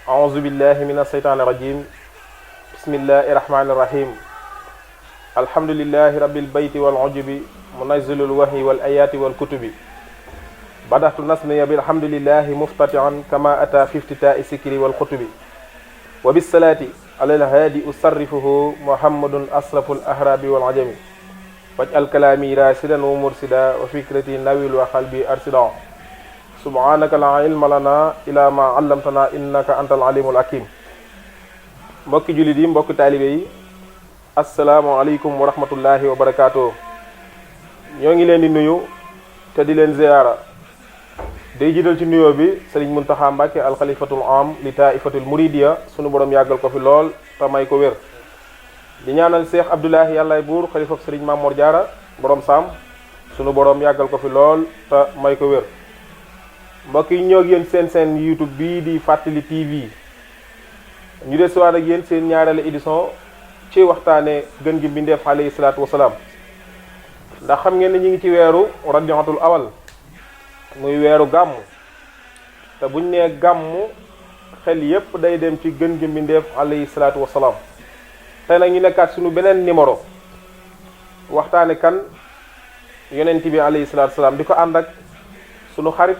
أعوذ بالله من الشيطان الرجيم بسم الله الرحمن الرحيم الحمد لله رب البيت والعجب منزل الوحي والآيات والكتب بدأت نسمي بالحمد لله مفتتحا كما أتى في افتتاء السكر والخطب وبالصلاة على الهادي أصرفه محمد أشرف الأحراب والعجم واجعل كلامي راشدا ومرشدا وفكرتي نويل وقلبي أرشدا سبحانك لا علم لنا إلا ما علمتنا إنك أنت العليم الحكيم mbokki jullit yi mbokki taalibe yi asalaamaaleykum wa rahmatullahi wa barakaatu. ñoo ngi leen di nuyu te di leen ziyaara day jiital ci nuyoo bi Sëriñ Muntaxa Mbàkke alxalifatul am li taifatul muridiya sunu borom yàggal ko fi lool te may ko wér. di ñaanal Cheikh Abdoulahi yàllaay buur xalifab Sëriñ Mamoor Jaara borom saam sunu borom yàggal ko fi lool te may ko wér. mbokk yi ñoo yéen seen YouTube bii di Fàttali TV ñu desuwaat ak yéen seen ñaareelu édition ci waxtaane gën gi mbindeef alayhi salaatu wasalaam ndax xam ngeen ne ñu ngi ci weeru rabiatul awal muy weeru gàmm te buñ nee gàmm xel yépp day dem ci gën gi mbindeef alayhi salaatu wasalaam tey nag ñu nekkaat suñu beneen numéro waxtaane kan yonent bi alayhi salaatu wasalaam di ko ànd ak sunu xarit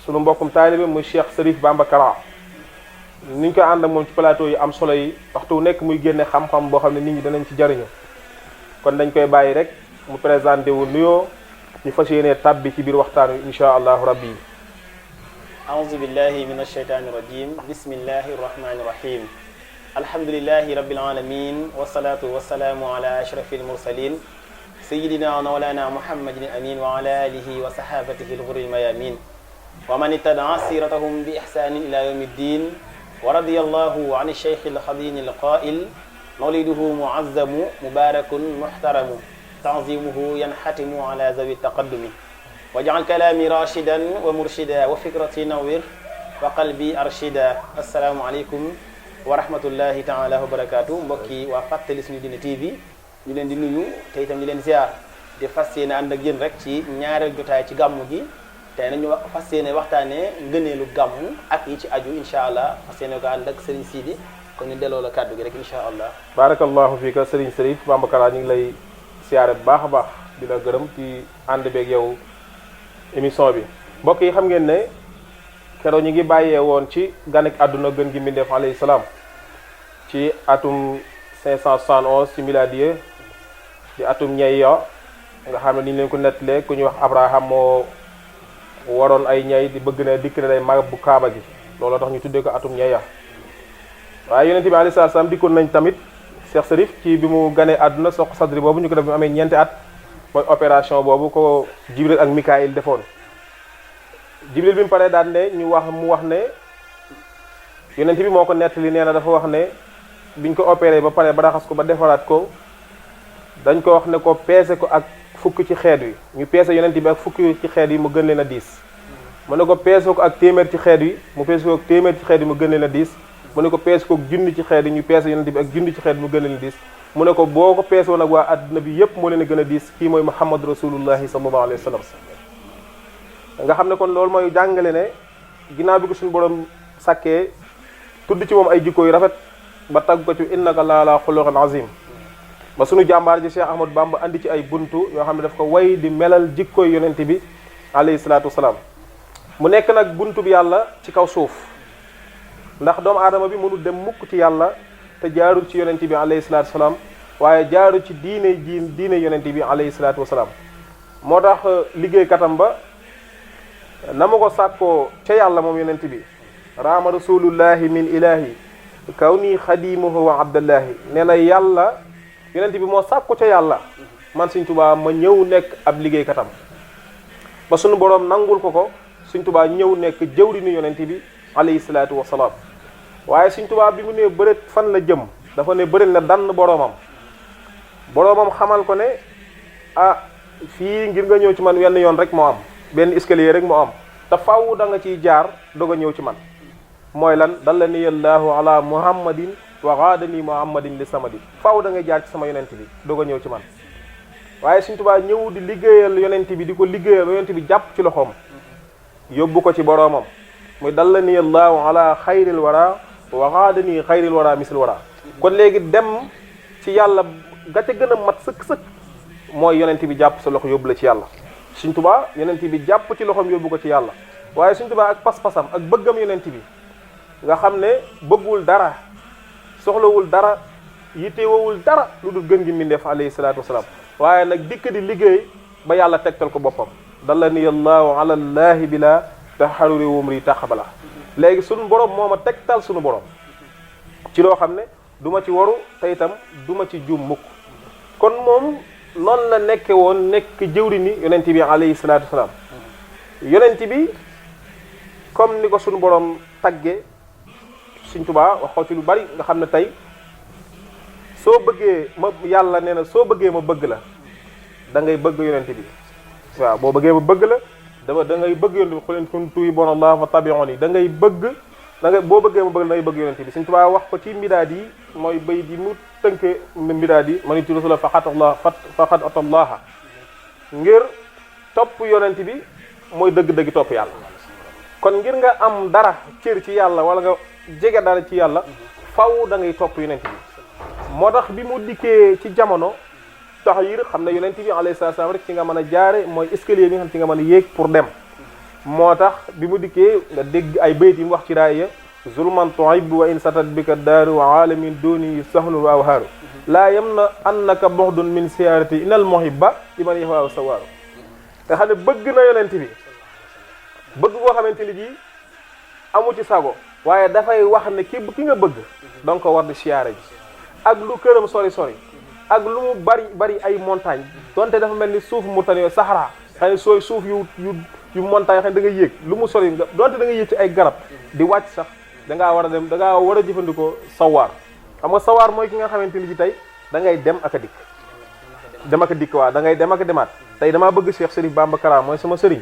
sunu mbokkum taalibe muy Cheikh Serif Bamba Kara niñ ko ànd ak moom ci plateau yi am solo yi waxtu nekk muy génne xam-xam boo xam ne nit ñi danañ ci jariñu kon dañ koy bàyyi rek mu présenté wu nuyoo ñu fas yéenee tàbbi ci biir waxtaan wi insha allahu rabbi. aouzu billahi min ashaytani rajim bismillahi rahmani rahim alhamdulillahi rabbil alamin wassalatu wassalaamu ala ashrafil mursalin sayyidina wa mawlana muhammadin amin wa ala alihi wa sahabatihi al-ghurril mayamin wa man ittaba'a siratahum bi ihsanin ila yawmiddin wa radiyallahu an ash-shaykh al-khadim al-qa'il mawliduhu mu'azzamu mubarakun muhtaramu ta'zimuhu yanhatimu ala zawi taqaddumi waj'al kalami rashidan wa murshida wa fikrati nawwir wa qalbi arshida. assalamu alaykum wa rahmatullahi ta'ala wa barakatuh. mbokki waa Fàttali Suñu Diine TV ñu leen di nuyu te itam ñu leen ziar di fas yéene ànd ak yéen rek ci ñaareel jotaay ci gàmmu gi tey nañu fas yéene waxtaanee ngëneelu gàmmu ak yi ci aju incha allah fas yéene ko ànd ak Serigne Sidi kon ñu delloo la kàddu gi rek incha allah. barakallahu fiika Serigne Serif Bamba Kara ñu ngi lay siyaare bu baax a baax di la gërëm ci ànd beeg yow émission bi. mbokk yi xam ngeen ne keroog ñu ngi bàyyee woon ci ganek àdduna gën gi mbindeef alayhi salaam ci atum 571 ci miladiye di atum ñay yo nga xam ne ni ñu leen ko nettalee ku ñuy wax Abraham moo waroon ay ñay di bëgg na dikk na day mag bu kaaba gi looloo tax ñu tuddee ko atum ñay ya waaye yonent bi alayhi salaam dikkoon nañ tamit Cheikh Serif ci bi mu ganee àdduna soq sadri boobu ñu ko def bi mu amee ñeenti at mooy opération boobu ko Jibril ak Mikaayil defoon. Jibril bi mu paree daan ne mu wax ne yonent bi moo ko nettali nee na dafa wax ne biñ ko opéré ba pare ba raxas ko ba defaraat ko dañ ko wax ne ko peese ko ak fukk ci xeet wi ñu peese yonent bi ak fukk ci xeet yi mu gën leen a diis. mu ne ko peese ko ak téeméer ci xeet wi mu peese ko ak téeméer ci xeet yi mu gën leen a diis. mu ne ko peese ko ak junni ci xeet yi ñu peese yonent bi ak junni ci xeet yi mu gën leen a diis. mu ne ko boo ko peese woon ak waa àdduna bi yépp moo leen a gën a diis kii mooy Muhammad rasulullahi sallallahu alayhi wa sallam. nga xam ne kon loolu mooy jàngale ne ginnaaw bi ko suñu borom sàkkee tudd ci moom ay jikko yu rafet ba tagg ko ci innaka la'alaa xuluqin azim ba suñu jàmbaar ji Cheikh Ahmadou Bamba andi ci ay buntu yoo xam ne daf ko way di melal jikkoy yonent bi alayhi salaatu wasalaam. mu nekk nag buntu bi yàlla ci kaw suuf ndax doomu aadama bi mënul dem mukk ci yàlla te jaarul ci yonent bi alayhi salaatu wasalaam waaye jaarul ci diine yonent bi alayhi salaatu wasalaam. moo tax liggéeykatam ba na ma ko sàkkoo ca yàlla moom yonent bi raama rasulullahi min ilahi kaw nii xadimuhu wa abdallahi nee na yàlla yonent bi moo sàkku ca yàlla man Sëriñ Tuubaa ma ñëw nekk ab liggéeykatam ba suñu boroom nangul ko Sëriñ Tuubaa ñëw nekk jëwriñu yonent bi alayhi salaatu wasalaam. waaye Sëriñ Tuubaa bi mu nee bëreet fan la jëm dafa ne bëreet na dann boroomam xamal ko ne fii ngir nga ñëw ci man wenn yoon rek moo am benn escalier rek moo am te faaw da nga ciy jaar doog a ñëw ci man mooy lan dallani allahu ala muhammadin wa gaadani muhammadin li samadi faaw da ngay jaar ci sama yonent bi doog a ñëw ci man waaye Sëriñ Tuubaa ñëw di liggéeyal yonent bi di ko liggéeyal yonent bi jàpp ci loxoom yóbbu ko ci boroomam muy dallani allahu ala xayril wara wa gaadani xayril wara misil wara kon léegi dem ci yàlla ga ca gën a mat sëkk-sëkk mooy yonent bi jàpp sa loxo yóbbu la ci yàlla Sëriñ Tuubaa yonent bi jàpp ci loxoom yóbbu ko ci yàlla waaye Sëriñ Tuubaa ak pas-pasam ak bëggam yonent bi nga xam ne bëggul dara soxlawul dara yittewul dara lu dul gën gi mbindeef alayhi salaatu wasalaam waaye nag dikk di liggéey ba yàlla tegtal ko boppam dallani allahu ala llaahi bila taxaruri wumri taxabala léegi sunu borom moo ma tegtal sunu borom ci loo xam ne du ma ci waru te itam du ma ci juum mukk kon moom noonu la nekke woon nekk jëwri ni yonent bi alayhi salaatu wasalaam yonent bi comme ni ko sunu borom tagge Sëriñ Tuubaa wax ko ci lu bari nga xam ne tey soo bëggee ma yàlla nee na soo bëggee ma bëgg la da ngay bëgg yonent bi waaw boo bëggee ma bëgg la da ngay bëgg yonent bi qul in kuntum tuhibbuuna Allaha fattabi'uuni da ngay bëgg da ngay boo bëggee ma bëgg la da ngay bëgg yonent bi Sëriñ Tuubaa wax ko ci mbidaad yi mooy bay di mu tënke mbidaad yi man yuti rasula faqad ata Allaha ngir topp yonent bi mooy dëgg-dëgg topp yàlla kon ngir nga am dara cër ci yàlla wala nga jege dara ci yàlla faw da ngay topp yonent bi moo tax bi mu dikkee ci jamono taxyir xam ne yonent bi alayhi salaam rek ci nga mën a jaare mooy escalier bi nga xam ci nga mën a yéeg pour dem moo tax bi mu dikkee nga dégg ay bayt yi mu wax ci raaya zulman tuhib wa in satat bika daaru wa alamin duni sahlun wa awhaaru laa yam na annaka bu'dun min siyaarati inal muhibba liman yahwa sawaaru nga xam ne bëgg na yonent bi bëgg koo xamante ni ji amu ci sago waaye dafay wax ne ki nga bëgg donc war di siyaare ji ak lu këram sori sori ak lu mu bari ay montagne donte dafa mel ni suuf mu tane Sahara xëy na sooy suuf yu montagne xëy na da nga yéeg lu mu sori donte da nga yéeg ci ay garab di wàcc sax dangaa war a dem dangaa war a jëfandikoo sawaar xam nga sawaar mooy ki nga xamante ni ji tey da ngay dem ak a dikk dem ak a dikk waaw da ngay dem ak a demaat tey damaa bëgg Cheikh Serif Bamba Kara mooy sama sëriñ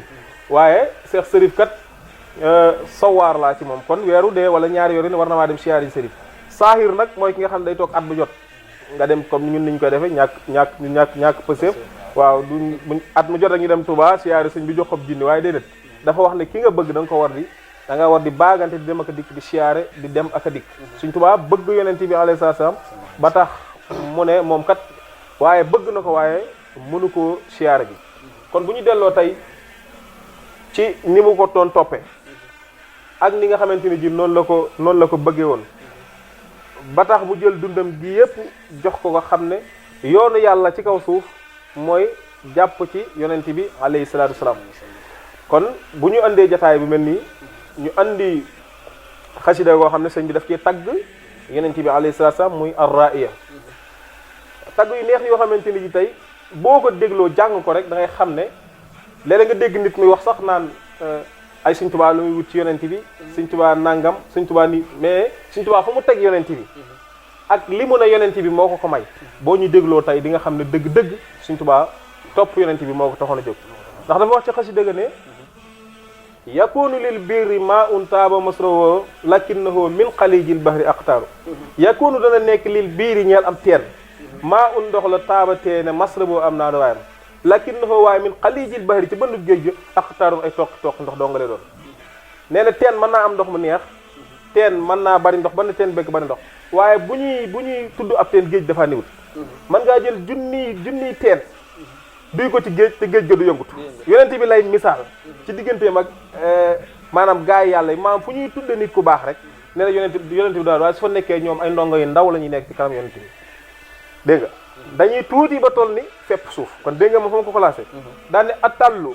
waaye Cheikh Serif kat sawaar laa ci moom kon weeru dee wala ñaari weer yi war na maa dem siyaari Serif saahir nag mooy ki nga xam ne day toog at bu jot nga dem comme ñun niñ koy defee ñàkk pëseef waaw du at mu jot ak ñu dem Touba siyaari sëñ bi jox xob jinni waaye déedéet dafa wax ne ki nga bëgg da nga ko war di da nga war di baagante di dem ak a dikk di siyaare di dem ak a dikk Sëñ Tuubaa bëgg yonent bi alayhi salaam ba tax mu ne moom kat waaye bëgg na ko waaye mënu koo siyaare bi kon bu ñu delloo tey ci ni mu ko doon toppee ak ni nga xamante ni ji noonu la ko bëggee woon ba tax mu jël dundam gi yépp jox ko nga xam ne yoonu yàlla ci kaw suuf mooy jàpp ci yonent bi alayhi salaatu wasalaam kon bu ñu andee jataay bu mel nii ñu andi xasida goo xam ne sëñ bi daf ci tagg yonent bi alayhi salaatu wasalaam muy ar-ra'iya tagg yu neex yoo xamante ni ji tey boo ko dégloo jàng ko rek da ngay xam ne léeg-léeg nga dégg nit muy wax sax naan ay Sëñ Tuubaa lu muy wut ci yonent bi Sëñ Tuubaa nangam Sëñ Tuubaa nii mais Sëñ Tuubaa fa mu teg yonent bi ak li mu ne yonent bi moo ko may boo ñu dégloo tey di nga xam ne dëgg-dëgg Sëñ Tuubaa topp yonent bi moo ko taxoon a jóg ndax dafa wax ci xasi dëgg ne yakunu lil birri maa un taaba masrowo lakinnahu min xalijil bahri aqtaaru yakunu dana nekk lil biiri ñeel am teen maa un ndox la taaba teene masrowo am naa waayam lakinnahu waaye min xalijil bahri ci bëndub géej gi aqtaaru ay toq ndox doo nga lay doon nee na teen mën naa am ndox mu neex teen mën naa bari ndox ba ne teen bëgg bari ndox waaye bu ñuy tudd ab teen géej dafa niwut mën ngaa jël junniy teen duy ko ci géej te géej ga du yëngut yonent bi lay misaal ci digganteem ak maanaam gaay yàlla yi maanaam fu ñuy tudde nit ku baax rek nee na yonent bi daal waaye su fa nekkee ñoom ay ndongo yu ndaw la ñuy nekk ci kanam yonent bi dégg nga dañuy tuuti ba toll ni fépp suuf kon dégg nga ma fa ma ko classé daal ne atallu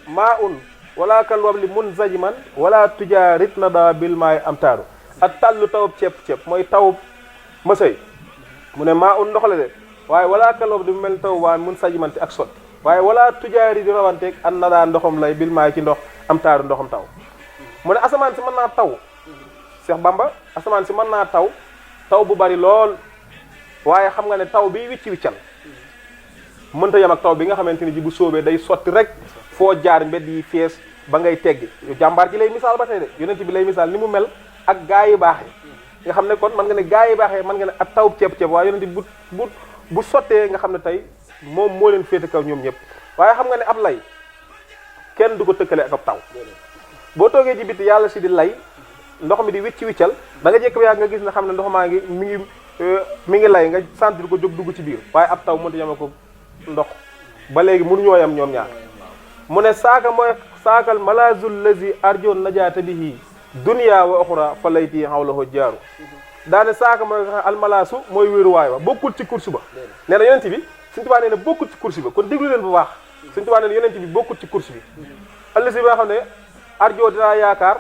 maa un wala kal wabli munzajiman wala tujaarit na da bil maay am taaru atallu tawub ceeb mooy tawub mësëy mu ne maa un ndox la de waaye wala kal wabli mu mel taw waa mun sajimante ak sot waaye wala tujaari di rawanteeg an na daa ndoxam lay bil maay ci ndox am taaru ndoxam taw mu ne asamaan si mën naa taw Cheikh Bamba asamaan si mën naa taw bu bari lool waaye xam nga ne taw bi wiccal mënta yem ak taw bi nga xamante ni ji bu soobee day sotti rek foo jaar mbedd yi fees ba ngay teggi jàmbaar ji lay misaal ba tey de yonent bi lay misaal ni mu mel ak gaa yi baax yi nga xam ne kon mën nga ne gaa yi baax yi mën nga ne ab taw ceeb waaye yonent bi bu sottee nga xam ne tey moom moo leen féete kaw ñoom ñëpp waaye xam nga ne ab lay kenn du ko tëkkale ak ab taw boo toogee ci biti yàlla si di lay ndox mi di wicci wiccal da nga jekk ba yàgg nga gis ne xam ne ndox maa ngi mi ngi lay nga sentir ko jóg dugg ci biir waaye ab taw mënut a yema ko ndox ba léegi mënuñoo yam ñoom ñaar mu ne saaka mooy saakal malazul lazi arjoon najaata bihi dunya wa oxra fa layti xawlahu jaaru daane saaka mooy almalaasu mooy wéeruwaay wa bokkul ci course ba nee na yonent bi Sëñ Tuubaa nee na bokkul ci course ba kon déglu leen bu baax Sëñ Tuubaa nee na yonent bi bokkul ci course bi allazi bi nga xam ne arjoo dinaa yaakaar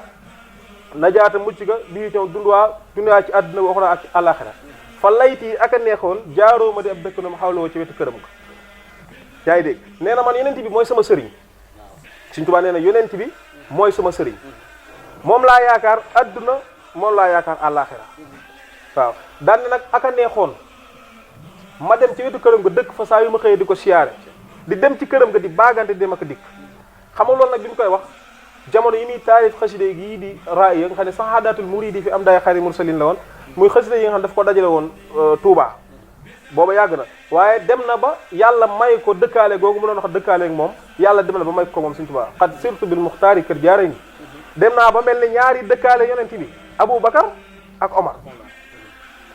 najaata mucc ga bii ñëw dunduwaa ci àdduna wa oxra ak ci àllaaxira fa layti ak a neexoon jaaroo ma di ab dëkk na ma xawlawoo ci wetu këram ga yaa ngi dégg nee na man yonent bi mooy sama sëriñ Sëñ Tuubaa nee na yonent bi mooy sama sëriñ moom laa yaakaar adduna moom laa yaakaar àllaaxira waaw daan nag ak a neexoon ma dem ci wetu këram ga dëkk fa saa yu ma xëyee di ko siyaare di dem ci këram ga di baagante dem ak dikk xam nga loolu nag bi mu koy wax jamono yi muy taarif xasida yii di raaya nga xam ne sahaadatul muridi fi am day xari mursalin la woon muy xasida yi nga xam ne daf ko dajale woon Touba booba yàgg na waaye dem na ba yàlla may ko dëkkaale googu mu doon wax dëkkaale ak moom yàlla dem na ba may ko moom Sëñ Tuubaa xat surtout bil muxtaari kër jaare ni dem naa ba mel ne ñaari dëkkaale yonent bi Abou Bakar ak Omar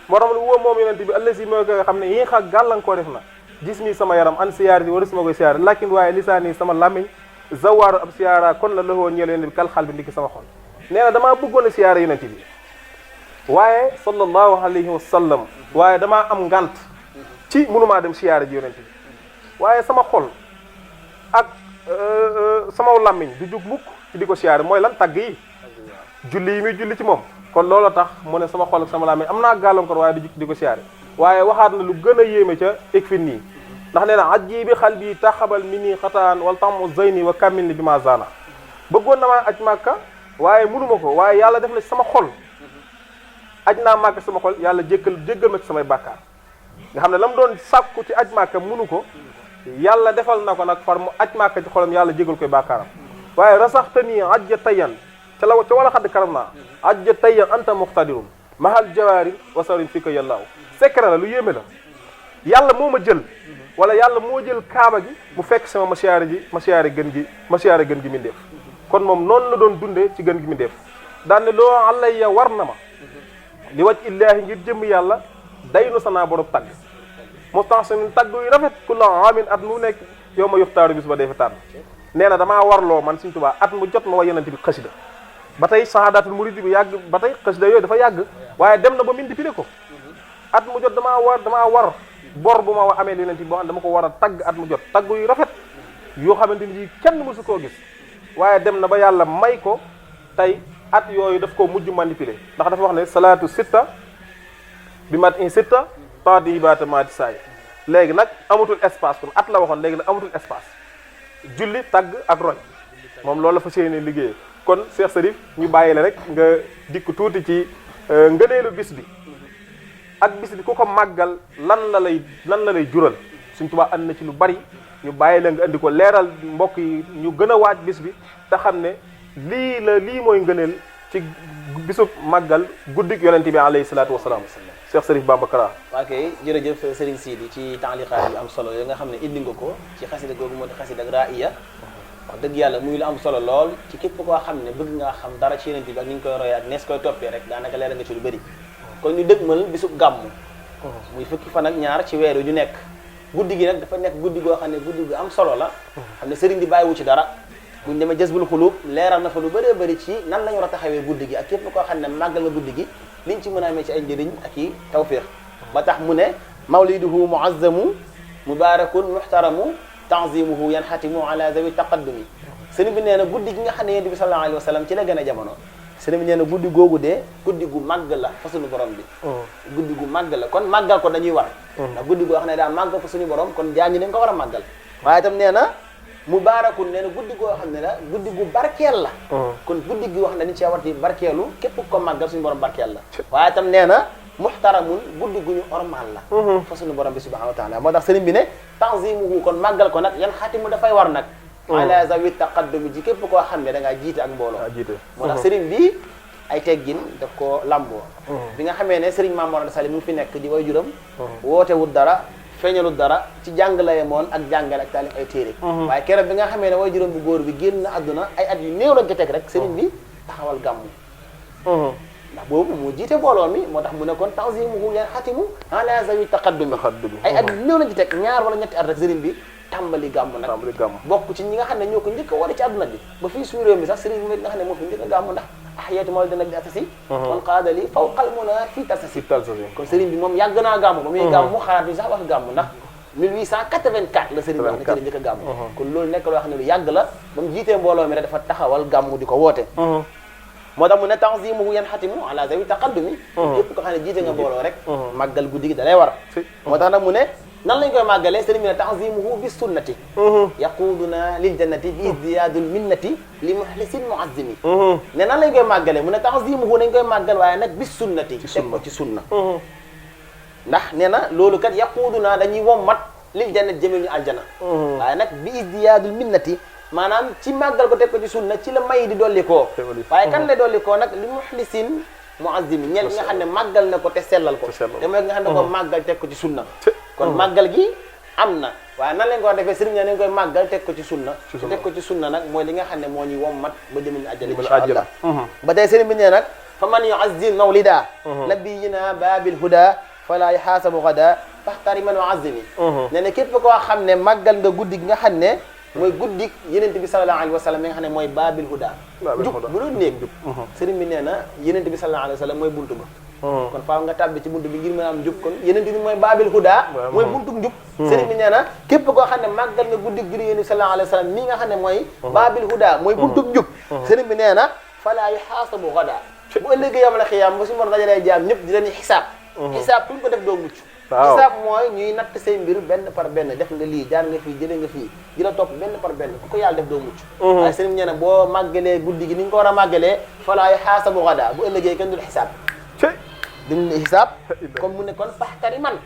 moo tax lu woo moom yonent bi allasi mooy nga xam ne yi xa gàllankoor def na gis mi sama yaram an siyaar bi wara suma koy siyaar lakin waaye lisaani sama làmmiñ zawaaru ab siyaara kon la loxoo ñeel yonent bi kal xal bi ndikki sama xol nee na damaa bëggoon a siyaara yonent bi waaye sallallahu alayhi wa sallam waaye damaa am ngant ci mënumaa dem siyaara ji yonent bi waaye sama xol ak sama làmmiñ du jug mukk ci di ko siyaare mooy lan tagg yi julli yi muy julli ci moom kon loolu tax mu ne sama xol ak sama làmmiñ am naa gàllankoor waaye du jug di ko siyaare waaye waxaat na lu gën a yéeme ca ikfin nii ndax nee na ajji bi xal bi taxabal mi nii xataan wala tamu zeyni wa kamil ni bi ma zana bëggoon na maa aj màkka waaye mënuma ko waaye yàlla def na ci sama xol aj naa màkka sama xol yàlla jéggal ma ci samay bàkkaar nga xam ne la mu doon sàkku ci aj màkka mënu ko yàlla defal na ko nag far mu aj màkka ci xolam yàlla jégal koy bàkkaaram waaye rasaxta nii ajja tayyan ca wala xadd karam naa ajja tayyan anta muxtadirun mahal jawaarin wasarin fii ko yàllaaw secret la lu yéeme la yàlla moo ma jël wala yàlla moo jël kaaba gi mu fekk sama ma siyaare gën gi mi def kon moom noonu la doon dundee ci gën gi mi def daan ne loo alayya war na ma li waj illaahi ngir jëmm yàlla day nu sanaa borom tagg mustaxsin tagg yu rafet ku la amin at mu nekk yow ma yuxtaaru bis ba dee fi tànn nee na damaa warloo man Sëñ Tuubaa at mu jot ma wa yonent bi xasida ba tey sahaadatul murid bi yàgg ba tey xasida yooyu dafa yàgg waaye dem na ba min di pile ko at mu jot damaa war bor bu ma amee yonent bi boo xam ne dama ko war a tagg at mu jot tagg yu rafet yoo xamante ni kenn mësu koo gis waaye dem na ba yàlla may ko tey at yooyu daf ko mujj manipuler ndax dafa wax ne salaatu sitta bi mat in sitta taati yi baata maati saay léegi nag amatul espace kon at la waxoon léegi nag amatul espace julli tagg ak roy moom loolu la fa séenee liggéeyee kon Cheikh Serif ñu bàyyi la rek nga dikk tuuti ci ngëneelu bis bi ak bis bi ku ko màggal lan la lay jural Sëñ Tuubaa ànd na ci lu bari ñu bàyyi la nga andi ko leeral mbokk yi ñu gën a waaj bis bi te xam ne lii mooy ngëneel ci bisub màggal guddik yonente bi alayhi salaatu wasalaam Cheikh Serif Bamba Kara. ok jërëjëf Serigne Sidi ci taaliqaat yu am solo yoo nga xam ne indi nga ko ci xasida googu moo di xasida ak raaya wax dëgg yàlla muy lu am solo lool ci képp koo xam ne bëgg ngaa xam dara ci yonente bi ak ni ñu koy royee ak nees koy toppee rek daanaka leeral nga ci lu bëri kon ñu dëgmal bisub gàmmu muy fukki fan ak ñaar ci weeru ñu nekk guddi gi nag dafa nekk guddi goo xam ne guddi gu am solo la xam ne sëriñ bi bàyyiwu ci dara buñ demee Jazbul Xuluub leeral na fa lu bëree bëri ci nan la ñu war a taxawee guddi gi ak képp koo xam ne màggal nga guddi gi liñ ci mën a amee ci ay njëriñ ak i tawfiq ba tax mu ne mawliduhu muazzamu mubarakun muhtaramu tanzimuhu yanxatimu ala zawi taqaddumi sëriñ bi nee na guddi gi nga xam ne yonent bi sallallahu alayhi wa sallam ci la gën a jamono sëriñ bi nee na guddi googu de guddi gu màgg la fa suñu borom bi guddi gu màgg la kon màggal ko dañuy war ndax guddi goo xam ne daa màgg fa suñu borom kon jaam ñi dañ ko war a màggal waaye itam nee na mubaarakun nee na guddi goo xam ne la guddi gu barkeel la kon guddi gi wax na dañu cee war di barkeelu képp ko màggal suñu borom barkeel la waaye itam nee na muxtaramun guddi gu ñu ormal la fa suñu borom bi subhanahu wa taala moo tax sëriñ bi ne tanzimuhu kon màggal ko nag yan xatimu dafay war nag ala zawi taqaddumi ji képp koo xam ne da ngaa jiite ak mbooloo moo tax sëriñ bi ay teggin daf ko lamboo bi nga xamee ne Serigne Maam Mor Anta Sali mu fi nekk di way juram wootewul dara feeñalul dara ci jàng la yemoon ak jàngale ak taalif ay téere waaye keroog bi nga xamee ne way juram bu góor bi génn àdduna ay at yu néew lañ ko teg rek Serigne bi taxawal gàmmu ndax boobu moo jiite mbooloo mi moo tax mu ne kon tanzimuhu yan xatimu ala zawi taqaddumi ay at yu néew lañ ci teg ñaar wala ñetti at rek Serigne bi tàmbali gàmmu nag bokk ci ñi nga xam ne ñoo ko njëkk a wala ci àdduna bi ba fii suñu réew mi sax Serigne bi nga xam ne moo fi njëkk a gàmmu ndax ahiyatu mawlidin nabi asasi kon qaada li fawqal muna fii tasasi kon Serigne bi moom yàgg naa gàmmu ba muy gàmmu mu xalaat bi sax wax gàmmu ndax 1884 la Serigne bi wax na ci la njëkk a gàmmu kon loolu nekk loo xam ne lu yàgg la ba mu jiitee mbooloo mi rek dafa taxawal gàmmu di ko woote moo tax mu ne tanzimuhu yan xatimu ala zawi taqaddumi yëpp ko xam ne jiite nga mbooloo rek màggal guddi gi da lay war moo tax nag mu ne nan lañ koy màggalee Serigne bi ne tanzimuhu bis sunnati yaquduna lil jannati bi izdiyadul minnati li muhlisin muazzimi ne nan lañ koy màggalee mu ne tanzimuhu nañ koy màggal waaye nag bis sunnati teg ko ci sunna ndax nee na loolu kat yaquduna dañuy wommat lil jannati jëmee ñu aljana waaye nag bi izdiyadul minnati maanaam ci màggal ko teg ko ci sunna ci la may di dolli koo waaye kan lay dolli koo nag li muhlisin muazzimi ñeel nga xam ne màggal na ko te sellal ko te mooy nga xam ne ko màggal teg ko ci sunna kon màggal gi am na waaye nan lañ ko war defee Serigne nañ koy màggal teg ko ci sunna teg ko ci sunna nag mooy li nga xam ne moo ñuy wommat ba jëmee ñu àjjana insha Allah ba tey Serigne bi nee nag fa man yu'azzim mawlida nabiyina babil huda fala yuhasabu gada fahtariman wa azzimi nee na képp koo xam ne màggal nga guddi gi nga xam ne mooy guddik yenente bi sallallahu alayhi wa sallam mi nga xam ne mooy baabil huda jub bu doon néeg jub Serigne bi nee na yenente bi sallallahu alayhi wa sallam mooy buntu ba kon faaw nga tàbbi ci buntu bi ngir mën a am jub kon yenente bi mooy baabil huda mooy buntu njub Serigne bi nee na képp koo xam ne màggal nga guddik judi yenente bi sallallahu alayhi wa sallam mi nga xam ne mooy baabil huda mooy buntu njub Serigne bi nee na fala yuhasabu gada bu ëllëgee yawmal xiyaam ba suñu mor dajalee jaam ñëpp di leen xisaab kuñ ko def doo mucc xisaab mooy ñuy natt say mbir benn par benn def nga lii jaar nga fii jëlee nga fii di la topp benn par benn ku ko yàlla def doo mucc waaye Serigne nee na boo màggalee guddi gi ni nga ko war a màggalee falaa yuhaasabu gada bu ëllëgee kenn dul xisaab duñ xisaab comme mu ne kon faxtari man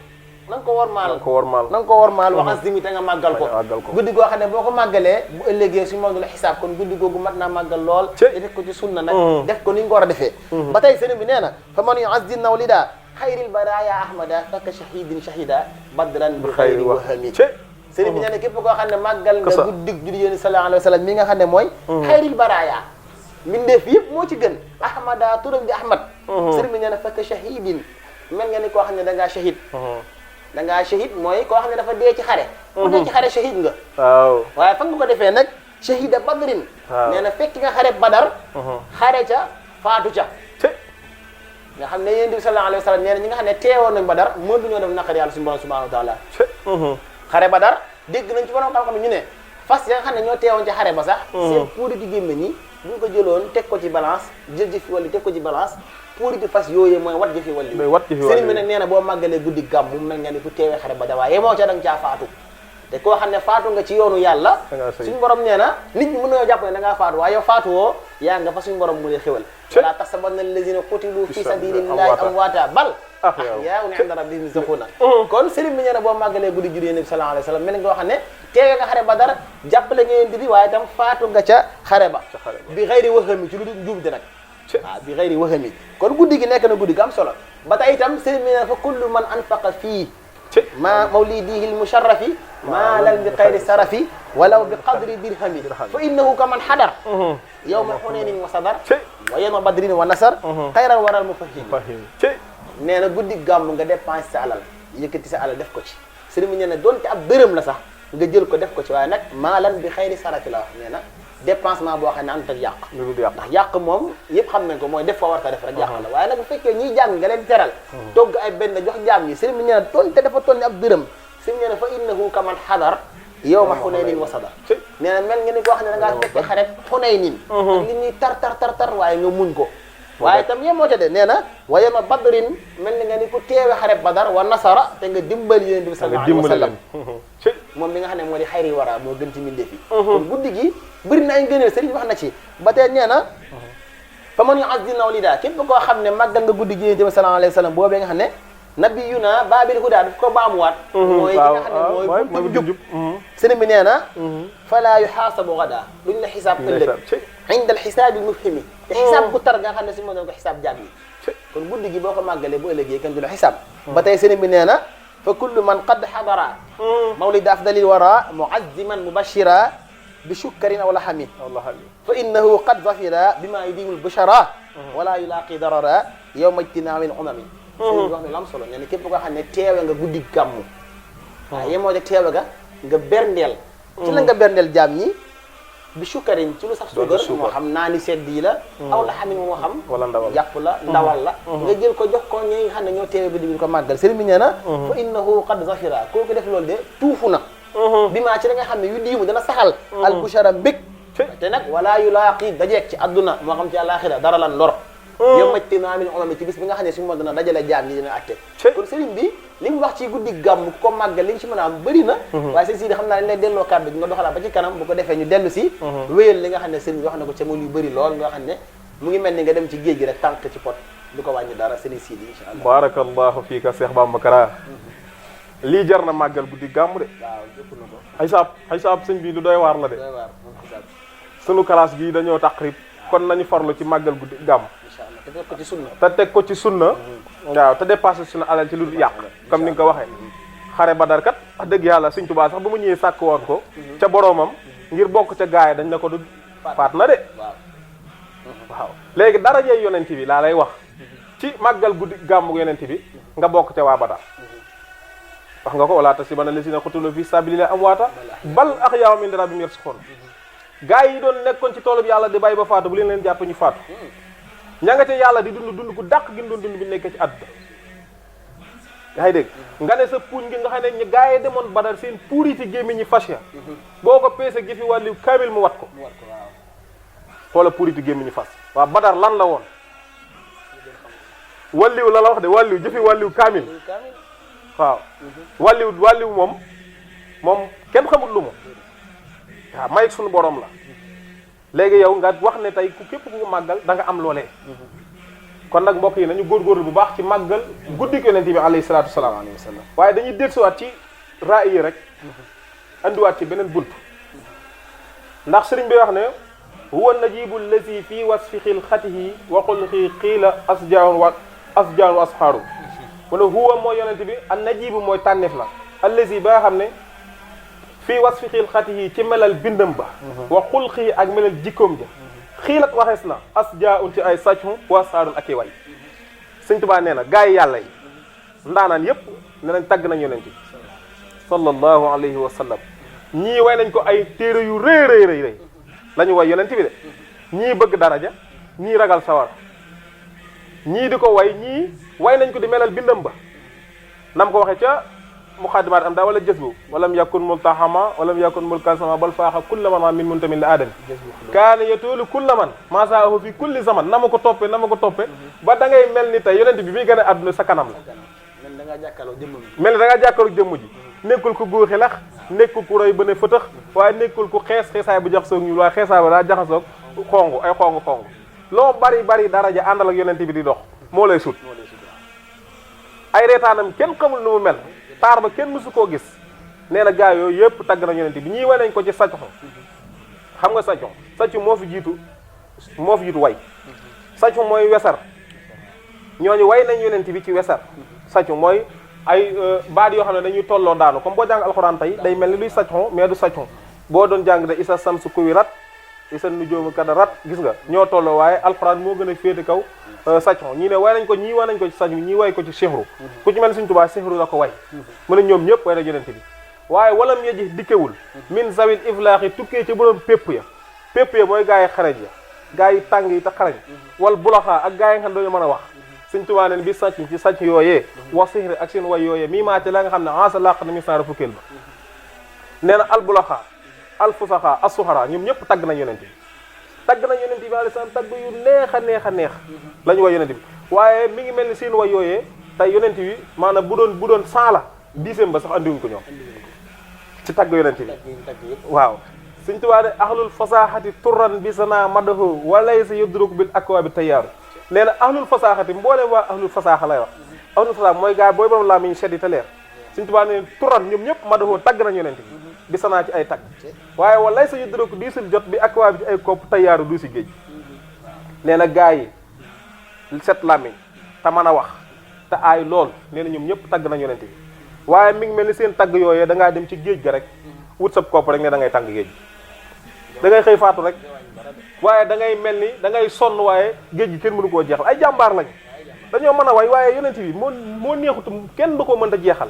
na nga ko wormaal waxas dimi te nga màggal ko guddi goo xam ne boo ko màggalee bu ëllëgee suñu moom du la xisaab kon guddi googu mat naa màggal lool def ko ci sunna nag def ko ni nga ko war a defee ba tey Serigne bi nee na fa man yu'azzim mawlida xayril baraya ahmada faka shahidin shahida badran bi xayri wahami Serigne bi nee na képp koo xam ne màggal nga guddig judi yéen sallallahu alayhi wa sallam mi nga xam ne mooy xayril baraya mbindeef yëpp moo ci gën ahmada turam di ahmad Serigne bi nee na faka shahidin mel nga ni koo xam ne da ngaa shahid da ngaa shahid mooy koo xam ne dafa dee ci xare ku dee ci xare shahid nga waaye fa nga ko defee nag shahida badrin nee na fekk nga xare badar xare ca faatu ca nga xam ne yéen bi sallallahu alayhi wa sallam nee na ñi nga xam ne teewoon nañ Badar mënuñoo def naqar yàlla suñu borom subhanahu wa taala xare Badar dégg nañ ci borom xam-xam ñu ne fas ya nga xam ne ñoo teewoon ci xare ba sax seen puuri di gémme ñi bu ñu ko jëloon teg ko ci balance jël jëfi wàlli teg ko ci balance puuri di fas yooyee mooy wat jëfi wàlli Serigne bi nag nee na boo màggalee guddi gàmm mu mel nga ni ku teewee xare Badar waaye moo ca da nga caa faatu te koo xam ne faatu nga ci yoonu yàlla suñu borom nee na nit ñi mën nañoo jàpp ne da ngaa faatu waaye yow faatu woo yaa nga fa suñu borom mu lay xéwal wala taxsabanna allazina qutilu fi sabilillahi amwaata bal ahyaa'un 'inda rabbihim yurzaquna kon Serigne bi nee na boo màggalee guddi judi Yonent bi sallallahu alayhi wa sallam mel nga xam ne teewee nga xare Badar jàppale nga Yonent bi waaye itam faatu nga ca xare ba bi xayri waxami ci lu dul njuumte nag waaw bi xayri waxami kon guddi gi nekk na guddi gi am solo ba tey itam Serigne bi nee na fa kullu man anfaqa fii ma mawlidihi almusharrafi ma lan bi xayri sarafi walaw bi qadri dirhami fa innahu ka man xadar yawma xunenin wa sadar wa yawma badrin wa nasar xayran waral mufahim nee na guddi gàmm nga dépense sa alal yëkkati sa alal def ko ci Serigne bi nee na doonte ab dërëm la sax nga jël ko def ko ci waaye nag ma lan bi xayri sarafi la wax nee na dépensement boo xam ne ànd ak yàq ndax yàq moom yëpp xam nañ ko mooy def fa warta def rek yàq la waaye nag bu fekkee ñiy jàng nga leen teral togg ay benn jox jaam ñi Serigne bi nee na doonte dafa toll ni ab dërëm Serigne bi nee na fa innahu ka man xadar yawma xunaynin wa sadar nee na mel nga ni koo xam ne da ngaa fekk xare xunaynin ak li ñuy tar waaye nga muñ ko waaye itam yem moo ca de nee na wa yawma badrin mel ni nga ni ku teewe xare badar wa nasara te nga dimbali Yonent bi sallallahu alayhi wa sallam moom mi nga xam ne moo di xayri wara moo gën ci mbindeef yi kon guddi gi bëri na ay ngëneel Serigne wax na ci ba tey nee na fa man yu'azzim mawlida képp koo xam ne màggal nga guddi gi Yonent bi sallallahu alayhi wa sallam boobee nga xam ne nabiyuna baabil huda daf ko baamuwaat mooy ki nga xam ne mooy buntu jub sëriñ bi nee na fala yuxaasabu gada duñ la xisaab ëllëg inda al xisaabi mufhimi te xisaab bu tar nga xam ne si moo doon ko xisaab jaam yi kon guddi gi boo ko màggalee bu ëllëgee kenn du la xisaab ba tey sëriñ bi nee na fa kullu man qad xadara mawlida afdalil wara muazziman mubashira bi shukkarin aw lahamin fa innahu qad zafira bima yudimu lbushara wala yulaqi darara yawma ijtinaawil umami sëriñ bi wax ne lam solo nee na képp koo xam ne teewe nga guddi gàmmu waaw yemoo de teewe nga berndeel ci la nga berndeel jaam ñi bi sukkarin ci lu sax suukar moo xam naa ni sedd yi la aw la xam ne moo xam wala ndawal jàpp la ndawal la nga jël ko jox ko ñi nga xam ne ñoo teewe guddi bi ko màggal sëriñ bi nee na fa innahu qad zafira kooku def loolu de tuufu na bi maa ci la nga xam ne yu diimu dana saxal al bushara mbég te nag wala yulaaqi dajeeg ci adduna moo xam ci àlaxira dara lan lor yow majti naamil omami ci bis bi nga xam ne suñu moo dana dajale jaam ñi dina atte kon sëriñ bi li mu wax ci guddi gàmm ko màggal li nga ci mën a am bëri na waaye sëriñ si di xam naa dañ lay delloo kàddu gi nga doxalaat ba ci kanam bu ko defee ñu dellu si wéyal li nga xam ne sëriñ bi wax na ko ca mu yu bëri lool nga xam ne mu ngi mel ni nga dem ci géej gi rek tànk ci pot du ko wàññi dara sëriñ si di incha allah barakallahu fiika Cheikh Bamba Kara lii jar na màggal guddi gàmm de waaw jëpp na ko xasaab sëñ bi lu doy waar la de doy waar moom xisaab sunu classe gii dañoo taqrib kon nañu farlu ci màggal guddi gàmm te teg ko ci sunna te teg ko ci sunna waaw te dépassé sunu alal ci lu yàq comme ni nga ko waxee xare Badar kat wax dëgg yàlla Sëñ Tuubaa sax ba mu ñëwee sàkk woon ko ca boroomam ngir bokk ca gaaya dañ ne ko du faat na de waaw léegi darajey yonent bi laa lay wax ci màggal guddi gàmmu yonent bi nga bokk ca waa Badar wax nga ko wala tahsabanna llaziina qutilu fi saabilillahi amwaata bal ahyaa'un 'inda rabbihim yarzuquun gaa yi doon nekkoon ci toolub yàlla di bàyyi ba faatu bu leen jàpp ñu faatu ña nga ca yàlla di dund ku dàq gi doon dund bi nekkee ci àdduna yaa ngi dégg nga ne sa puuñ gi nga xam ne gaa yi demoon Badar seen puuriti gémmi ñi fas ya boo ko peese gi fi wàllu kaamil mu wat ko xoola puuriti gémmi ñi fas waaw Badar lan la woon wàlliw la wax de wàlliw jëfi wàlliw kaamil waaw wàlliw moom kenn xamul lu mu waaw may suñu borom la léegi yow nga wax ne tey ku képp ku màggal da nga am loolee kon nag mbokk yi nañu góorgóorlu bu baax ci màggal guddik yonent bi alayhi salaatu wasalaam waaye dañuy dellusiwaat ci raay yi rek andiwaat ci beneen bunt ndax sëriñ bi wax ne huwa najibu lazi fii wasfi xilxatihi wa xulqi qiila asjaun wa asxaaru wala huwa mooy yonent bi an najibu mooy tànneef la allazi ba nga xam ne fii wasfi xilxatihi ci melal bindam ba wa xulqi ak melal jikkoom ja xiilat waxees na asjaun ci ay sàccu wa asxaarun ak i way Sëñ Tuubaa nee na gaa yi yàlla yi ndaanaan yépp ne nañ tagg nañ yonent bi sallallahu alayhi wa sallam ñii way nañ ko ay téere yu rëy la ñu way yonent bi de ñii bëgg daraja ñii ragal sawar ñii di ko way ñii way nañ ko di melal bindam ba nam ko waxee ca muqaddimaat am daa wala jës bu walam yakun multahama walam yakun mulkasama bal faaxa kulla man min muntamin la aadami kaana yatoolu kulla man masaahu fi kulli zaman na ma ko toppe ba da ngay mel ni tey yonent bi muy gën a àdduna sa kanam la mel ni da ngaa jàkkaarloo jëmm ji nekkul ku góor xilax nekkul ku roy ba ne fëtëx waaye nekkul ku xeesaay bu jaxasoog ñu waaye xeesaay ba daa jaxasoog xong loo bari daraja àndal ak yonent bi di dox moo lay sut ay reetaanam kenn xamul nu mu mel taar ba kenn mësu koo gis nee na gaa yooyu yëpp tagg na yonent bi ñii way nañ ko ci sàccu xam nga sàccu moo fi jiitu way sàccu mooy wesar ñooñu way nañ yonent bi ci wesar sàccu mooy ay baat yoo xam ne dañuy tolloo daanu comme boo jàng alxuraan tey day mel ni luy sàccu mais du sàccu boo doon jàng de isa samsu kuwi rat isa nujoomu kada rat gis nga ñoo tolloo waaye alxuraan moo gën a féete kaw sàccu ñii ne way nañ ko ñii way nañ ko ci sàccu ñii way ko ci sihru ku ci mel Sëñ Tuubaa sihru la ko way mu ne ñoom ñëpp way na yonent bi waaye walam yeji dikkewul min zawil iflaaxi tukkee ci borom pépp ya mooy gaa yi xarej ya gaa yi tàng yi te xarañ wal bulaxaa ak gaa yi nga xam dañu mën a wax Sëñ Tuubaa neen bi sàcc ci sàcc yooyee wax sihri ak seen way yooyee mii maa ci la nga xam ne ansa laq na mi saara fukkeel ba nee na al bulaxaa al fusaxaa as suxaraa ñoom ñëpp tagg nañ yonent bi tagg nañ yonent bi alayhi salaam tagg yu neex a neex la ñu way yonent bi waaye mi ngi mel ni seen way yooyee tey yonent bi maanaam bu doon 100 la 10e ba sax andiwuñ ko ñoom ci tagg yonent bi waaw Sëñ Tuubaa de ahlul fasaxati turran bi sana madahu walaysa yudruk bil akwa bi tayyaaru nee na ahlul fasaxati mbooleem waa ahlul fasaxa lay wax ahlu salaam mooy gaa booy borom laa miñ seddi te leer Sëñ Tuubaa ne turan ñoom ñëpp madahoo tagg nañ yonent bi bi sanaa ci ay tagg waaye walay sa yudrok diisul jot bi ak waa bi ci ay kopp tayyaaru du si géej nee na gaa yi set làmmiñ te mën a wax te aay lool nee na ñoom ñëpp tagg nañ yonent bi waaye mi ngi mel ni seen tagg yooyee da ngaa dem ci géej ga rek wut sab kopp rek ne da ngay tàng géej da ngay xëy faatu rek waaye da ngay mel ni da ngay sonn waaye géej gi kenn mënu koo jeexal ay jàmbaar lañ dañoo mën a way waaye yonent bi moo neexutum kenn du ko mën a jeexal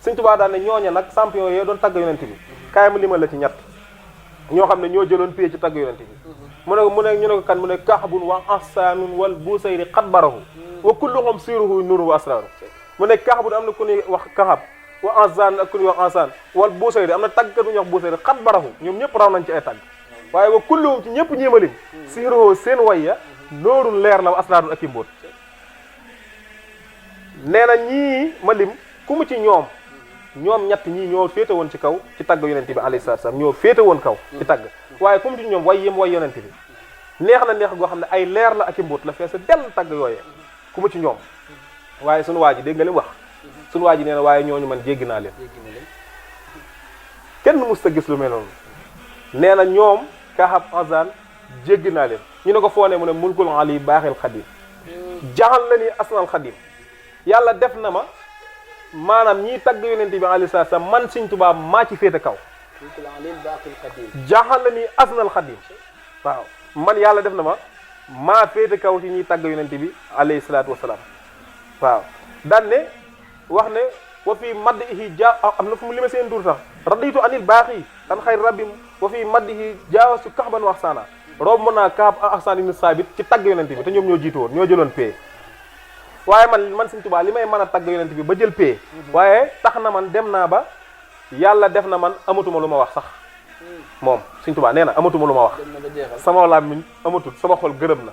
Sëñ Tuubaa daal ne ñooña nag champion yooyu doon tagg yonent bi kaay ma limal la ci ñett ñoo xam ne ñoo jëloon pie ci tagg yonent bi mu ne ñu ne ko kan mu ne Kaxbun wa Ahsaanun wal Busayri xat barahu wa kulluhum siiruhu nuuru wa asraaru mu ne Kaxbun am na ku ñuy wax Kaxab wa Ahsaan ak ku ñuy wax Ahsaan wal Busayri am na tàggkat bu ñuy wax Busayri xat barahu ñoom ñëpp raw nañ ci ay tàgg waaye wa kulluhum ci ñëpp ñiimalim siiruhu seen wayya noorul leer la wa asraarun ak i mbóot nee na ñii ma lim ku mu ci ñoom ñett ñii ñoo féete woon ci kaw ci tagg yonent bi alayhi salaatu salaam ñoo féete woon kaw ci tagg waaye ku mu ci ñoom way yim way yonent bi neex na neex goo xam ne ay leer la ak i mbóot la fees dell tagg yooyee ku mu ci ñoom waaye sunu waa ji dégg nga li mu wax sunu waa ji nee na waaye ñooñu man jéggi naa leen kenn mus ta gis lu mel noonu nee na ñoom Kahab Azan jéggi naa leen ñu ne ko foo ne mu ne mulkul ali baaxil xadim jaxal na ni asnal xadim yàlla def na ma maanaam ñiy tagg yonent bi alayhi salaam man Sëñ Tuubaa maa ci féete kaw jaxal na ni asnal xadim waaw man yàlla def na ma maa féete kaw ci ñiy tagg yonent bi alayhi salaatu wasalaam waaw daan ne wax ne wa fii maddihi am na fu mu lima seen dur sax raditu anil baaxi an xayr rabbim wa fii maddihi jaawasu kaxban wax saana romb naa Kaab Ahsaan ibn Saabit ci tagg yonent bi te ñoom ñoo jiitu woon ñoo jëloon pay waaye man Sëñ Tuubaa li may mën a tagg yonent bi ba jël pay waaye tax na man dem naa ba yàlla def na man amatuma lu ma wax sax moom Sëñ Tuubaa nee na amatuma lu ma wax sama làmmiñ amatul sama xol gërëm na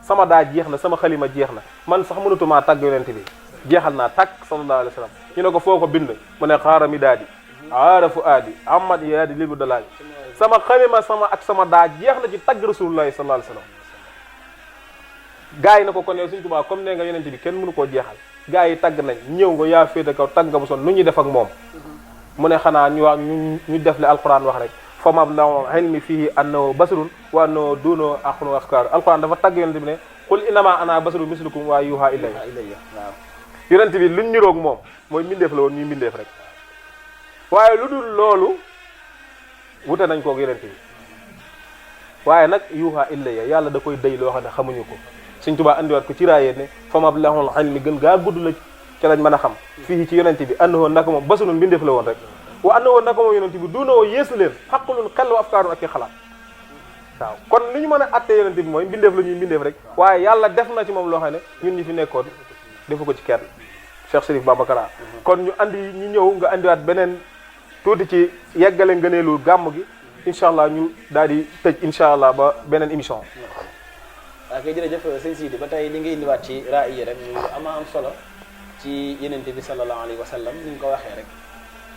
sama daa jeex na sama xalima jeex na man sax mënatumaa tagg yonent bi jeexal naa tàkk sallallahu alayhi wa sallam ñu ne ko foo ko bind mu ne xaarami daadi aarafu aadi amad yaadi libu dalaali sama xalima sama daa jeex na ci tagg rasulullahi sallallahu alayhi wa sallam gaa yi na ko kon yow Sëñ Tuubaa comme ne nga yonent bi kenn mënu koo jeexal gaa yi tagg nañ ñëw nga yaa féete kaw tagg nga bu son nu ñuy def ak moom mu ne xanaa ñu wax ñu def le alquran wax rek fa mablagu ilmi fihi annahu basarun wa annahu duunahu aqlu afkaar alquran dafa tagg yonent bi ne qul innama ana basarun mislukum wa yuha ilayya waaw yonent bi luñ niroog moom mooy mbindeef la woon ñuy mbindeef rek waaye lu dul loolu wute nañ koog yonent bi waaye nag yuha ilayya yàlla da koy dëy loo xam ne xamuñu ko Sëñ Tuubaa andiwaat ko ci raayee ne fa mablagul ilmi gën gaa gudd la ca lañ mën a xam fii ci yonent bi annahu naka moom basarun mbindeef la woon rek wa annahu naka moom yonent bi duunoo yeesu leen xaqulun xel wa afkaarun ak i xalaat waaw kon li ñu mën a attee yonent bi mooy mbindeef la ñuy mbindeef rek waaye yàlla def na ci moom loo xam ne ñun ñi fi nekkoon defu ko ci kenn Cheikh Chérif Babacar kon ñu andi ñu ñëw nga andiwaat beneen tuuti ci yeggale ngëneelu gàmm gi incha allah ñu daal di tëj incha allah ba beneen émission. waaw kay jërëjëf sëñ Sidi ba tey li nga indiwaat ci raaya rek ñu am solo ci yonent bi sallallahu alayhi wa sallam ni nga ko waxee rek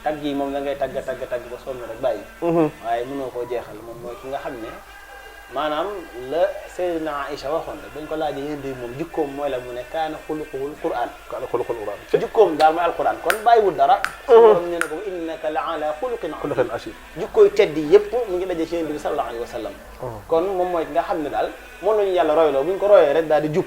tagg yi moom da ngay tagg ba sonn rek bàyyi. waaye mënoo koo jeexal moom mooy ki nga xam ne maanaam la Seydina Aïcha waxoon rek bañ ko laajee yéen de moom jikkoom mooy la mu ne kaana xuluquhul Qur'an. kaana xuluquhul Qur'an. jikkoom daal mooy alquran kon bàyyiwul dara. borom nee na ko innaka la ala xuluqin asiim. jikkooy tedd yi yëpp mu ngi daje ci yonent bi sallallahu alayhi wa sallam. kon moom mooy ki nga xam ne daal moom la ñu yàlla royloo bu ñu ko royee rek daal di jub.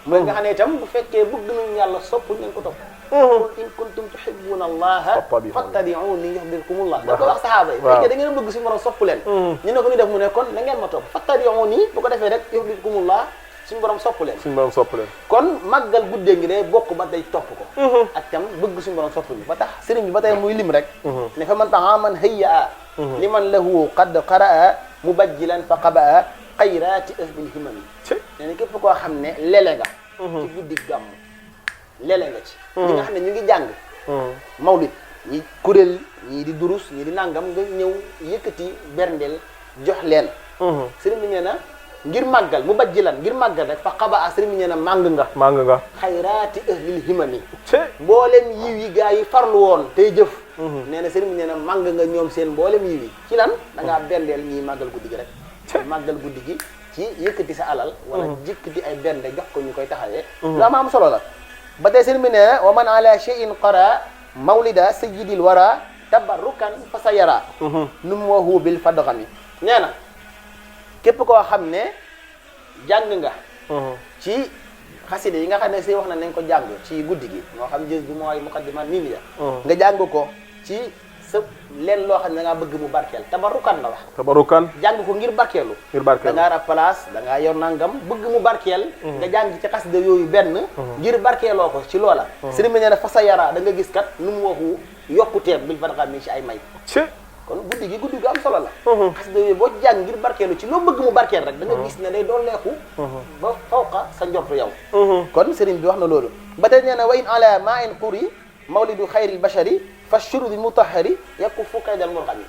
mooy nga xam ne itam bu fekkee bëgg nañu yàlla sopp nañ ko topp. qul in kuntum tuhibbuna allaha fattabi'uni yuhbibkumullah da ko wax sahaaba yi fekkee da ngeen bëgg suñu borom sopp leen ñu ne ko ñu def mu ne kon na ngeen ma topp fattabi'uni bu ko defee rek yuhbibkumullah suñu borom sopp leen kon màggal guddee ngi day bokk ba day topp ko ak tam bëgg suñu borom sopp ñu ba tax sëriñ bi ba tey muy lim rek ne fa man taxa man hayya li man lahu qad qaraa mubajjilan fa qabaa xayraati ahbil himami nee na képp koo xam ne lele nga ci guddi gàmm lele nga ci ñi nga xam ne ñu ngi jàng mawlid ñi kuréel ñii di durus ñii di nangam nga ñëw yëkkati berndeel jox leen sëriñ bi nee na ngir màggal mu bajjilan ngir màggal rek fa xaba a sëriñ bi nee na màng nga xayraati ahlil himami mboolem yiw yi gaa yi farlu woon tey jëf nee na sëriñ bi nee na màng nga ñoom seen mboolem yiw yi ci lan da ngaa berndeel ñii màggal guddi gi rek màggal guddi gi ci yëkkati sa alal wala jëkkati ay bernde jox ko ñu koy taxawee lu am solo la ba tey sëriñ bi nee na wa man ala shay'in qara mawlida sayyidil wara tabarrukan fa sa yara num wahu bil fadghami nee na képp koo xam ne jàng nga ci xasida yi nga xam ne si wax na nañ ko jàng ci guddi gi moo xam jës bu mooy muqaddimat nii ya nga jàng ko ci sa leen loo xam ne da ngaa bëgg mu barkeel tabarukan la wax tabarukan jàng ko ngir barkeelu da ngaa rab place da ngaa yor nangam bëgg mu barkeel nga jàng ci xasida yooyu benn ngir barkeeloo ko ci loola sëriñ bi nee na fa sa yara da nga gis kat nu mu waxu yokkuteem bil fadgham mi ci ay may kon guddi gi guddi gu am solo la xasida yooyu boo jàng ngir barkeelu ci loo bëgg mu barkeel rek da nga gis ne day dooleeku ba fawqa sa njortu yow kon sëriñ bi wax na loolu ba tey nee na wa in ala ma in quri mawlidu xayril bashari fa shurbi mutahhari yakku fu kaydal murqami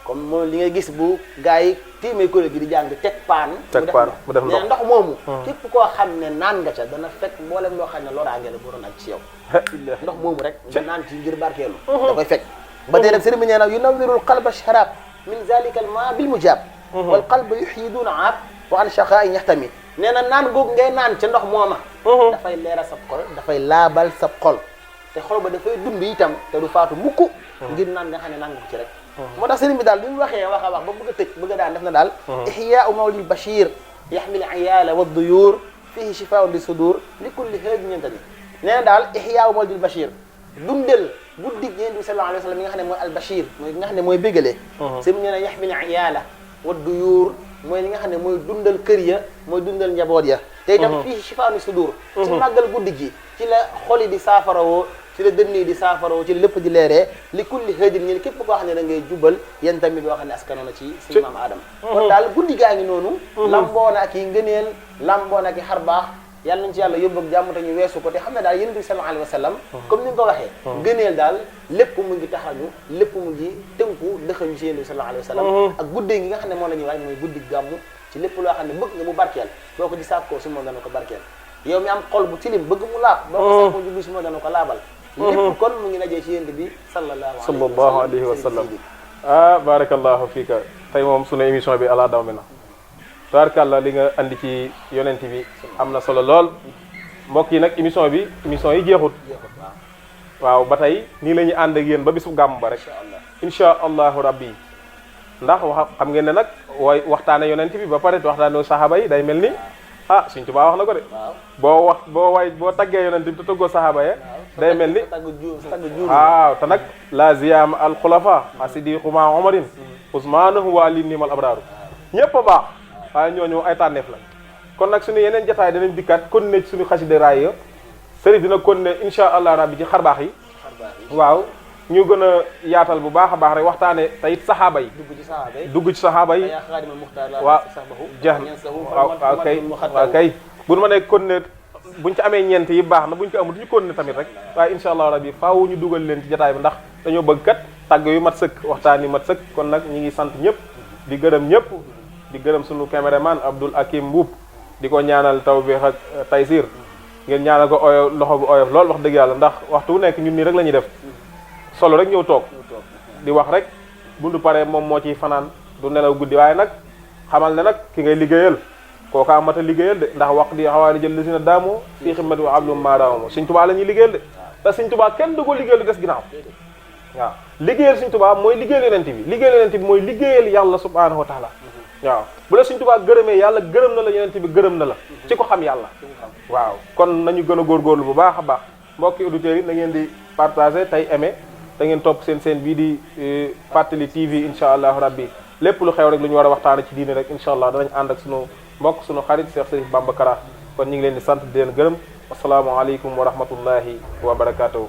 comme moom li ngay gis bu gars yi tiimee kuréel gi di jàng teg paan mu def ndox ndox moomu képp koo xam ne naan nga ca dana fekk mboolem loo xam ne loraange la bu doon ak ci yow ndox moomu rek nga naan ci ngir barkeelu da koy fekk ba tey nag sëriñ bi nee na yunawwirul qalba sharab min zalika al ma bil mujab wal qalba yuhyi duna aab wa an shaqaa'in yahtami nee na naan googu ngay naan ca ndox mooma dafay leeral sa xol dafay laabal sa xol te xol ba dafay dund itam te du faatu mukk ngir naan nga xam ne naan nga ci rek moo tax sëriñ bi daal bi mu waxee wax a wax ba bëgg a tëj bëgg a daan def na daal ihyaa'u mawlid bashir yaxmil iyaala wa duyur fihi shifaa'un li sudur li kulli haadin yantami nee na daal ihyaa'u mawlid bashir dundal guddi Yonent bi sallallahu alayhi wa sallam mi nga xam ne mooy al bashir mooy nga xam ne mooy bégalee sëriñ nee na yaxmil iyaala wa duyur mooy li nga xam ne mooy dundal kër ya mooy dundal njaboot ya te itam fihi shifaa'un li sudur ci màggal guddi gi ci la xol yi di saafarawoo ci la dënn yi di saafaroo ci lépp di leeree li kulli hëjin ñi képp koo xam ne da ngay jubal yéen tamit boo xam ne askanoona ci suñu maam Adama kon daal guddi gaa ngi noonu lamboona ak yi ngëneel lamboona ak yi xar baax yàlla nañ ci yàlla yóbbu ak jàmm te ñu weesu ko te xam ne daal Yonent bi sallallahu alayhi wa sallam comme ni nga ko waxee ngëneel daal lépp mu ngi taxañu lépp mu ngi tënku dëxañu ci Yonent bi sallallahu alayhi wa sallam ak guddee gi nga xam ne moo la ñuy waaj mooy guddi gàmmu ci lépp loo xam ne bëgg nga mu barkeel boo ko di sàkkoo su moo dana ko barkeel yow mi am xol bu tilim bëgg mu laab boo ko sàkkoo jublu su moo dana ko laabal lépp kon mu ngi najee ci Yonent bi sallallahu alayhi wa sallam ah barakallahu fiika tey moom sunu émission bi ala daw mi na tabaarkàlla li nga andi ci Yonent bi am na solo lool mbokk yi nag émission yi jeexut waaw ba tey nii la ñuy ànd ak yéen ba bisu gàmm ba rek insha allahu rabbi ndax xam ngeen ne nag waxtaane Yonent bi ba pare waxtaane saxaaba yi day mel ni ah Sëriñ Tuubaa wax na ko de boo taggee Yonent bi te tëggoo saxaaba ya day mel ni waaw te nag la ziyam al xulafa asidiqu ma omarin usmaanahu wa ali nimal abraaru ñëpp a baax waaye ñooñu ay tànneef la kon nag suñu yeneen jotaay danañ dikkaat kon ne suñu xasida raay ya sëriñ dina kon ne insha allah rabbi ci xarbaax yi waaw ñu gën a yaatal bu baax a baax rek waxtaane tayit saxaaba yi dugg ci saxaaba yi waaw jeex na waaw kay bu ma ne kon ne buñ ci amee ñeent yi baax na buñ ko amul ñu kon ne tamit rek waaye insha allah rabbi faaw ñu dugal leen ci jotaay bi ndax dañoo bëgg kat tàgg yu mat sëkk waxtaan yu mat sëkk kon nag ñi ngi sant ñëpp di gërëm ñëpp di gërëm sunu caméraman Abdoul Hakim Mbuub di ko ñaanal tawfiq ak taysir ngeen ñaanal ko oyof loxo bu oyof lool wax dëgg yàlla ndax waxtu wu nekk ñun nii rek la ñuy def solo rek ñëw toog di wax rek bundu pare moom moo ciy fanaan du nelaw guddi waaye nag xamal ne nag ki ngay liggéeyal kooka amata liggéeyal de ndax wax di xawaari jël li si na daamoo fii xidmati wa ablum maadaamo Sëriñ Tuubaa la ñuy liggéeyal de te Sëriñ Tuubaa kenn du ko liggéeyal du des ginnaaw waaw liggéeyal Sëriñ Tuubaa mooy liggéeyal Yonent bi liggéeyal Yonent bi mooy liggéeyal yàlla subhaanahu wa taala waaw bu la Sëriñ Tuubaa gërëmee yàlla gërëm na la Yonent bi gërëm na la ci ko xam yàlla waaw kon nañu gën a góorgóorlu bu baax a baax mbokki auditeurs yi na ngeen di partager tey aimer da ngeen topp seen bii di Fàttali TV insha allahu rabbi lépp lu xew rek lu ñu war a waxtaane ci diine rek insha allah danañ ànd ak sunu mbokk sunu xarit Cheikh Serif Bamba Kara kon ñu ngi leen di sant di leen gërëm assalaamu aleykum wa rahmatullahi wa barakatuhu